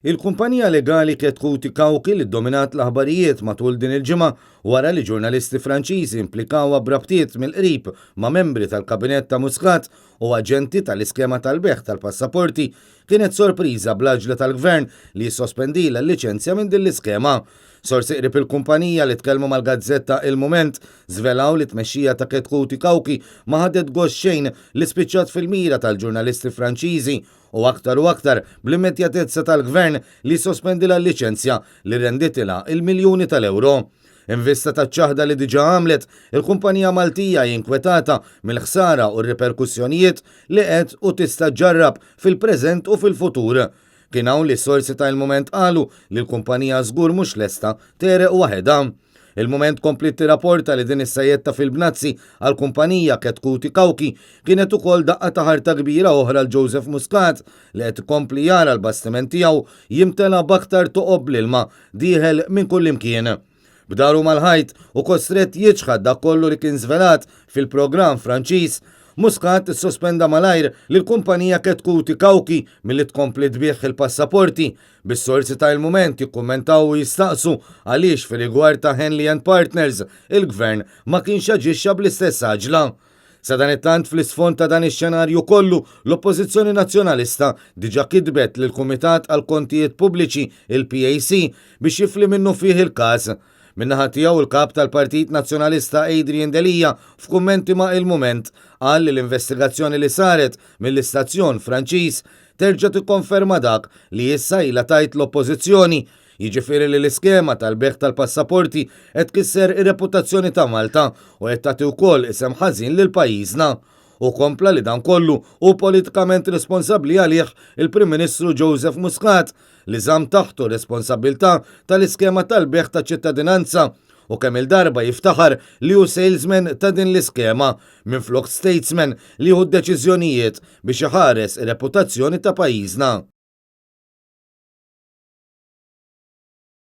Il-kumpanija legali Chetcuti Cauchi li ddominat l-aħbarijiet matul din il-ġimgħa wara li ġurnalisti Franċiżi implikawha b'rabtiet mill-qrib ma' membri tal-kabinett ta' Muscat u aġenti tal-iskema tal-bejgħ tal-passaporti kienet sorpriża bl-għaġla tal-Gvern li jissospendilha l-liċenzja minn din l-iskema. Sorsi qrib il-kumpanija li tkellmu mal-gazzetta Il-Mument żvelaw li t-tmexxija ta' Chetcuti Cauchi ma ħadet gost xejn li spiċċat fil-mira tal-ġurnalisti Franċiżi u aktar u aktar bl-immedjatezza tal-Gvern li jissospendilha l-liċenzja li renditilha il-miljuni tal-ewro. In vista taċ-ċaħda li diġà għamlet, il-kumpanija Maltija hi inkwetata mill-ħsara u r-riperkussjonijiet li qed u tista' ġġarrab fil-preżent u fil-futur. Kien hawn li s-sorsi ta' Il-Mument qalu li l-kumpanija żgur mhux lesta tegħreq waħedha. Il-Mument kompliet tirraporta li din is-sajjetta fil-bnazzi għall-kumpanija Chetcuti Cauchi kienet ukoll daqqa ta' ħarta kbira oħra għal Joseph Muscat li qed ikompli jara l-bastiment tiegħu jimtela b'aktar toqob bl-ilma dieħel minn kullimkien. B'daru mal-ħajt u kostrett jiċħad dak kollu li kien żvelat fil-programm Franċiż, Muscat issospenda malajr lill-kumpanija Chetcuti Cauchi milli tkompli tbigħ il-passaporti, bis-sorsi ta' Il-Mument jikkummentaw u jistaqsu għaliex fir-rigward ta' Henley and Partners il-Gvern ma kienx aġixxa bl-istess għaġla. Sadanittant fl-isfond ta' dan ix-xenarju kollu, l-Oppożizzjoni Nazzjonalista diġà kitbet lill-Kumitat għall-Kontijiet Pubbliċi, il-PAC, biex jifli minnufih il-każ. Min-naħa tiegħu l-Kap tal-Partit Nazzjonalista Adrian Delia f'kummenti ma' Il-Mument qal li l-investigazzjoni li saret mill-istazzjon Franċiż terġa' tikkonferma dak li issa ilha tgħid l-Oppożizzjoni, jiġifieri li l-iskema tal-bejgħ tal-passaporti qed tkisser ir-reputazzjoni ta' Malta u qed tagħti wkoll isem ħażin lil pajjiżna. Hu kompla li dan kollu hu politikament responsabbli għalih il-Prim Ministru Joseph Muscat li żamm taħtu r-responsabbiltà tal-iskema tal-bejgħ ta' ċittadinanza u kemm-il darba jiftaħar li hu salesman ta' din l-iskema minflok statesman li jieħu d-deċiżjonijiet biex iħares ir-reputazzjoni ta' pajjiżna.